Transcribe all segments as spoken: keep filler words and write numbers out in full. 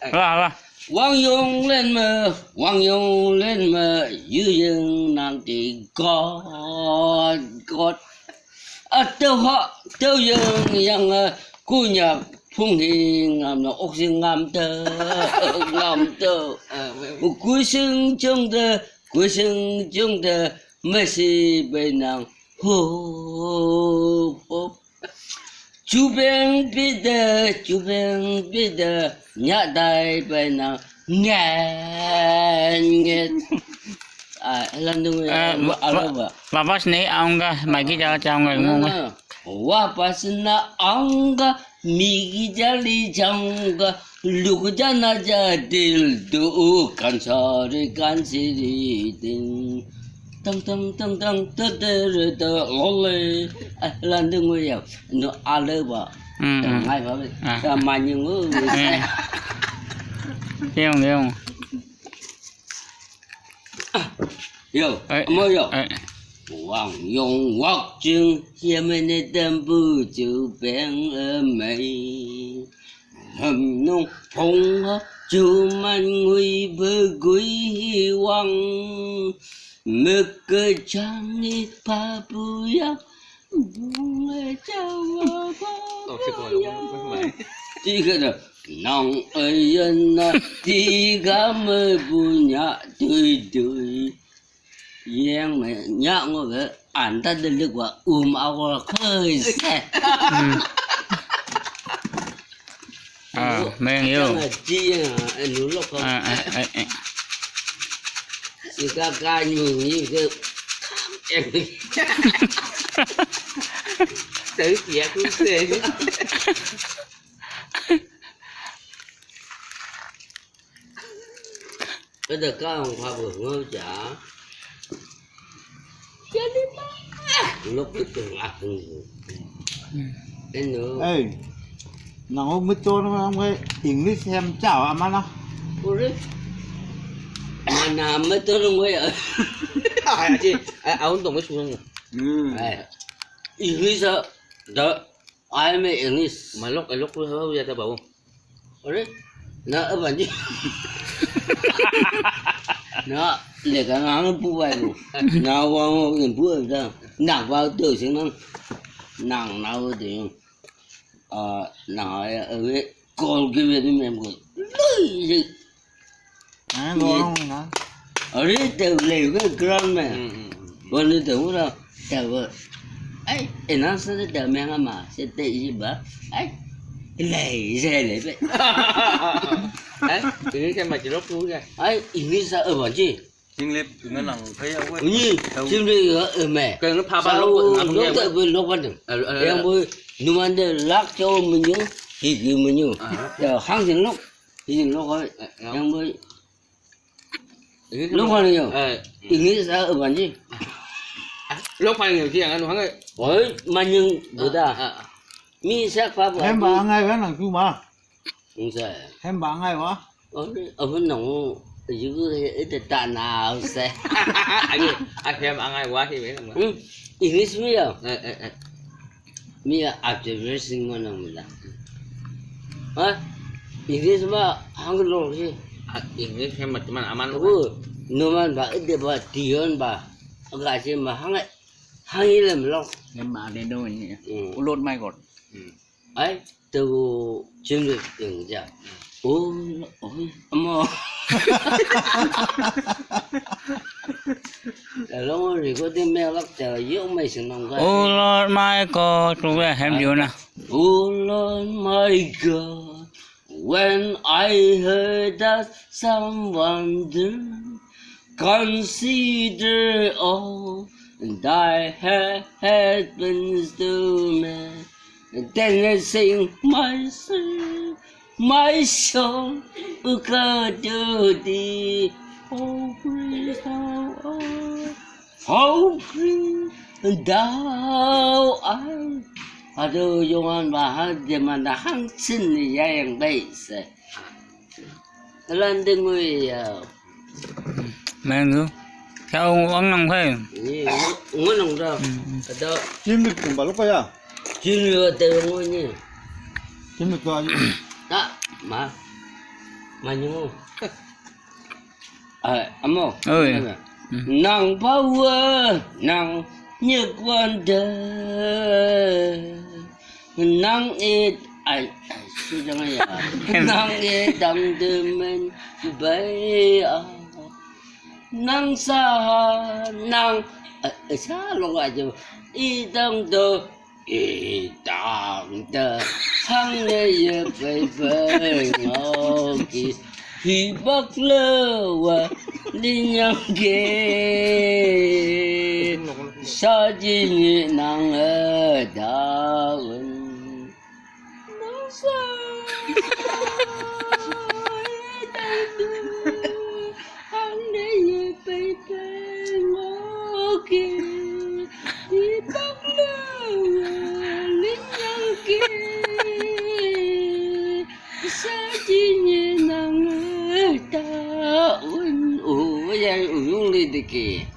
好了好了， Wang Yong Len me, Wang Yong Len me, yu yeng nang ti god god. A tau ha, tau yeng yang a, ku nya phung hi ngam na ok sing ngam te, ngam te. Ku sing chung te, ku sing chung te, me si bai nang. Ho, ho. Chu beng pi de, chu beng pi de, nya dai bai na, ngen, ngen. A, lan dung ya, Eh, wa, a, wa, lo ba. Wa pas ni aung ga, mai ki ja cha aung ga, ngu ga. Wa pas na aung ga, mi ki ja li chang ga, lu ki ja na ja dil du, kan sa ri, kan si ri ding. Tang, tang, tang, tang, ta, ta, ra, ta, lo, le. A, lan dung ya. No, a, lo ba. Mm, mm. Ngai ba, eh. Sa ma nyung, eh. Yong, yong. Yo, eh, mo yo. Eh. Wang yong wak jing, ye me ne tem bu ju beng e mei. Hum nung phong ha, ju man ngui bu gui hi wang. Mük ke jang ni pa bu yang. Bung e jang wa pa bu yang. Ti ke da. Nang e yen na ti ga me bu nya dui dui. Yang me nya ngo ke an ta de lük wa um a wa khơi se. Mm. A, meng yo. Chang a chi a, a nu lok ko. A, a, a, a. Si ka ka ni ni ke. Em. Sai sia ku se. Ka da ka hong pha bu ngau ja. Lok ke teng a hong. Eno. Ê, nang hông mít tố nó hông cái English hem chào à mà nó. Ore. Mana mít tố nó ngoi. Ai, ai, ai, ai, ôn tổng cái xuống. Ừ. Ai. English à. Da. Ai me English. Mà lok, ai lok ku hau ya ta ba. Ore, na a ban ji. Na le ka ngang pu bai lu. Na wa ngo yin pu da. Nang wa de sing nang. Nang na wa de. A, na ya, a, we, kol ki we ni mem ko. Lui ji. A, lo long na. Ore, te le ke gram me. Wa ni te u da. Te wa. Ai, e na sa te me nga ma, se te ji ba. Ai. Le, se le be. Ai, ini ke ma ji lo ku ya. Ai, ini sa e ba ji. Jing lip ngan nang phai a we. Ni, jing lip e me. Ke ngan pha ba lo, lo te bu lo ba ding. Yang bu, nu man de lak cho me nyu, hi ki me nyu. Ya, hang jing lo. Hi jing lo ko. Yang bu. Lo ko ni yo. Ini sa e ban ji. Lo ko ni yo ji ngan hang. Oi, man yung bu da. Mi sa pha ba. Hem ba ngai wa nang chu ma. Hong sa. Hem ba ngai wa. Ơ, ơ, nong, yu, ơ, ta na, hong sa. Ai, ai, hem ba ngai wa, hi, we, nong. Hmm, English mi ya. Ê, ê, ê. Mi ya, after nursing mo nong mi la. Ha? English ma, hang lo si. A, English hem ma, teman aman. Ơ, no man ba, ê, de ba, tion ba. Aga si ma, hang, hang i lem lo. Hem ba de no ni. Hmm. U lot mai got. Hmm. Ai, tu jin le ding ja. Oh, oh, mo. La long ri ko ding me lak ja yo mai sing nong ga. Oh Lord my God, tu we hem ju na. Oh Lord my God, when I heard that someone do consider all thy heavens to me. Then I sing my song, my song, O God, to thee. How great thou art, how great thou art. Aduh, yongan bahan zaman dah hang sin ya yang baik se. Lan ding wi ya. Meng yu. Chao wang nang phai. Ni ngon nang da. Ada. Jin lik tung ba lo pa ya. Jin yu te ngon ni. Jin lik ka. Ta ma. Manyu. Ah, amo. Oi. Nang bawa, nang nyekuan de. Nang it, ai, ai, su jangan ya. Nang it dang demen bai ah. Nang saha, nang, eh, eh, sa lo aja. Idang do, idang de. Hang ne ye bai bai ngoki. Hibak lewa linyang ke. Sa jini nang eh daun. Oh, ya, uyung le deke.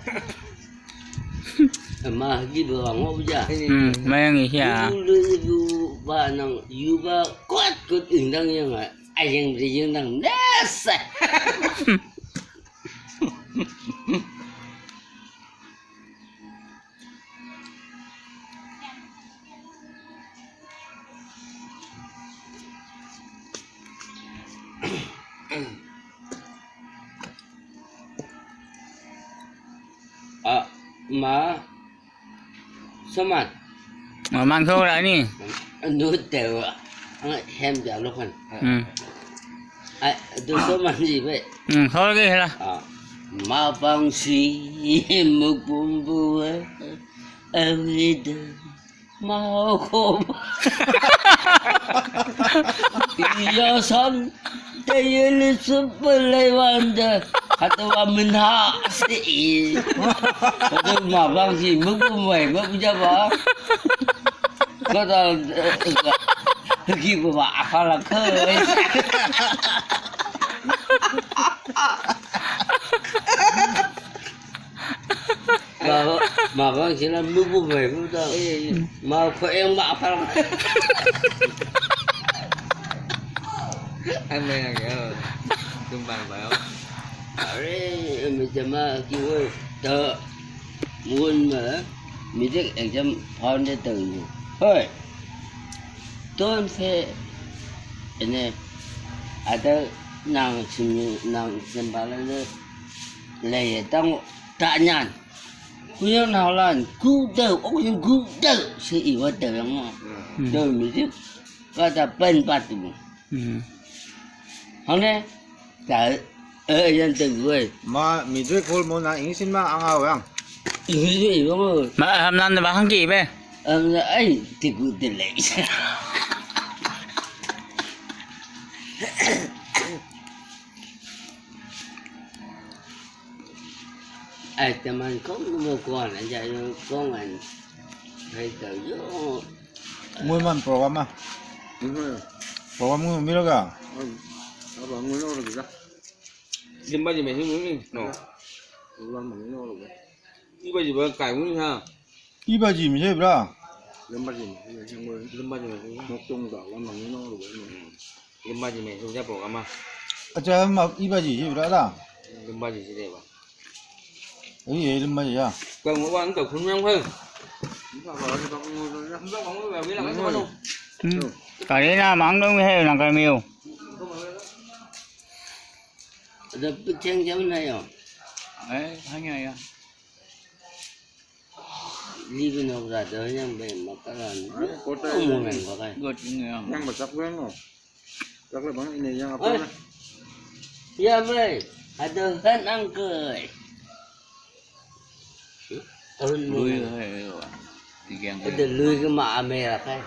Mah gi ba ngo ja. Hmm, mayang iya. Dulu ibu ba nang yu ba kuat kuat indang yang ayang beri indang nasa. Ah, ma, saman. Ma, man ko la ni. Anu tewa. Ang hem ja lo kan. Hmm. Ai, tu saman ji be. Hmm, ko lagi lah. Ah, ma bang si mu bumbu eh. Awi de. Mau ko. Iya san. Tayo le sebelai wanda. Hatu wa menha si. Hatu ma bang si mugu mai ma puja ba. Kata lagi ba akal ke. Mabang sila mugu mai muda. Mau ko yang ba apa? Ame yang ya. Tumbang ba. Are macam ma kiwe ta mun ma midik exam found tu. Hoi. Ton fe ene ada nang sini nang sembalan le le tang tak nyan. Kuyang nalan, gudau, oh yang gudau, si iwa dau yang ma. Hmm. Dau mesti kata pen patu. Hmm. Hane, ta, eh, yang tegui. Ma, mi dui kol mo na ingsin ma ang awang. Ingsin iwa mo. Ma, ham nan ba hang ki be. Am na ai, tigu delai. Ai, teman kong mo kuan aja yo kong an. Hai ta yo. Ngui man program ah. Mhm. Program ngui mi lo ka. Apa ngui lo ka. Jemba jemba sih ngui. No. Program ngui lo ka. Iba jemba kai ngui ha. Iba ji mi se bra. Lembar ji mi se. Lembar ji mi se. Nok tong da wan mang no lo. Lembar ji mi se ja program ah. Acha ma iba ji ji bra da. Lembar ji ji de ba. Ai ye lembar ji ya. Ka mo wan ka khun yang phe. Hmm. Ka le na mang dong he na ka miu. Ada pecheng jam na yo. Eh, hanya ya. Libi nok ra do yang be makaran. Ai, kota ini. Yang masak gue no. Cakle bang ini yang apa? Ai. Ya be, ada han angke. Tahun lui mu. Hai, tiga yang ada lui ke ma ame ra kai.